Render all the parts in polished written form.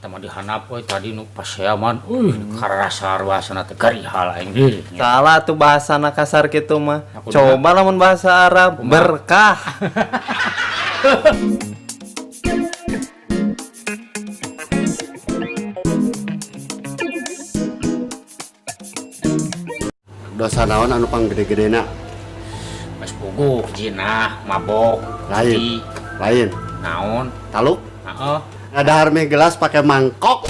Tama dihanap euy tadi nu paseaman euy karasar bahasana teh garihal aing deui. Salah tuh bahasana kasar kitu mah. Aku Coba lamun bahasa Arab berkah. Dosa naon anu panggede-gedena? Geus puguh jinah, mabok, Lain. judi, Lain. naon? Taluk? Heeh. Ngadahar mie gelas pakai mangkok.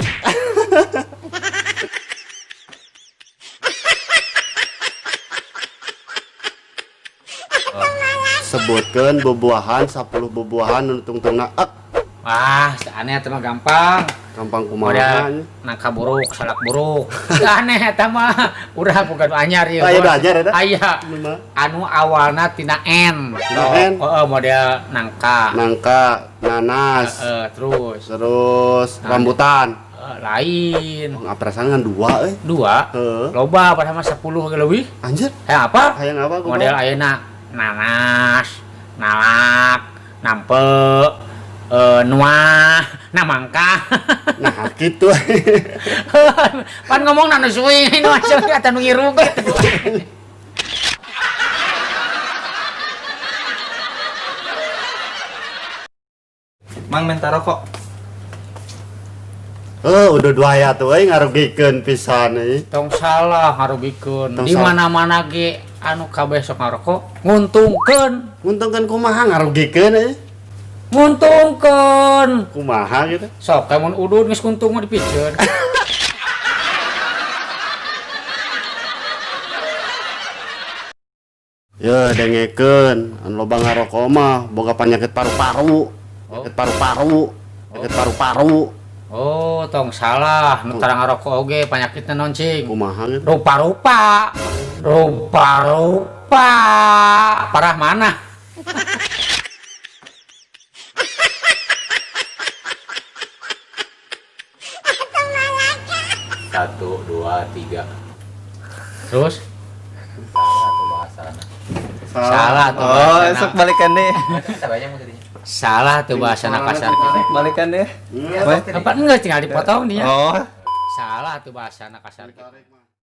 Sebutkeun bubuahan 10 bubuahan nu tungtungna ek. Wah, aneh eta mah gampang. Gampang kumaha Modal nangka buruk, salak buruk. Aneh eta mah. Urang bukan nu anyar ieu. Aya nu anyar eta? Aya. Anu awalna tina N. Tina N. Heeh, model nangka. Nangka, nanas, Heeh, terus terus rambutan. Lain. Oh, ngapresan ngan dua euy. Dua. Heeh. Loba padahal mah 10 ge leuwih. Anjir, Hayang apa? hayang apa kumaha? Model ayeuna nanas, nalak, nampe, nuah, namangka. Nah, gitu. Pan ngomong nu suing nu suing atau nu ngirung gitu. Mang minta rokok. Udah dua aya tuh euy ngarugikeun pisan euy. Tong salah ngarugikeun. Tong Di salah. mana-mana ge anu kabeh sok ngarokok nguntungkeun. Nguntungkeun kumaha ngarugikeun euy? Nguntungkeun. Kumaha gitu. Sok mun udud geus untung mah dipiceun. Ya dengekeun, anu loba ngarokok mah boga penyakit paru-paru. Penyakit paru-paru, penyakit paru-paru. Oh, tong salah, nu tara ngarokok oge penyakitna naon cing? Kumaha gitu. Rupa-rupa. Rupa-rupa. Parah mana? Satu, dua, tiga. Terus Salah tuh bahasana. salah tuh Oh, bahasana. esok balikan deh. Sabanya mau tadinya. Salah tuh bahasana kasar gitu. Balikan deh. Hmm. Weh. Apa enggak tinggal dipotong dia. Oh. Salah tuh bahasana kasar gitu.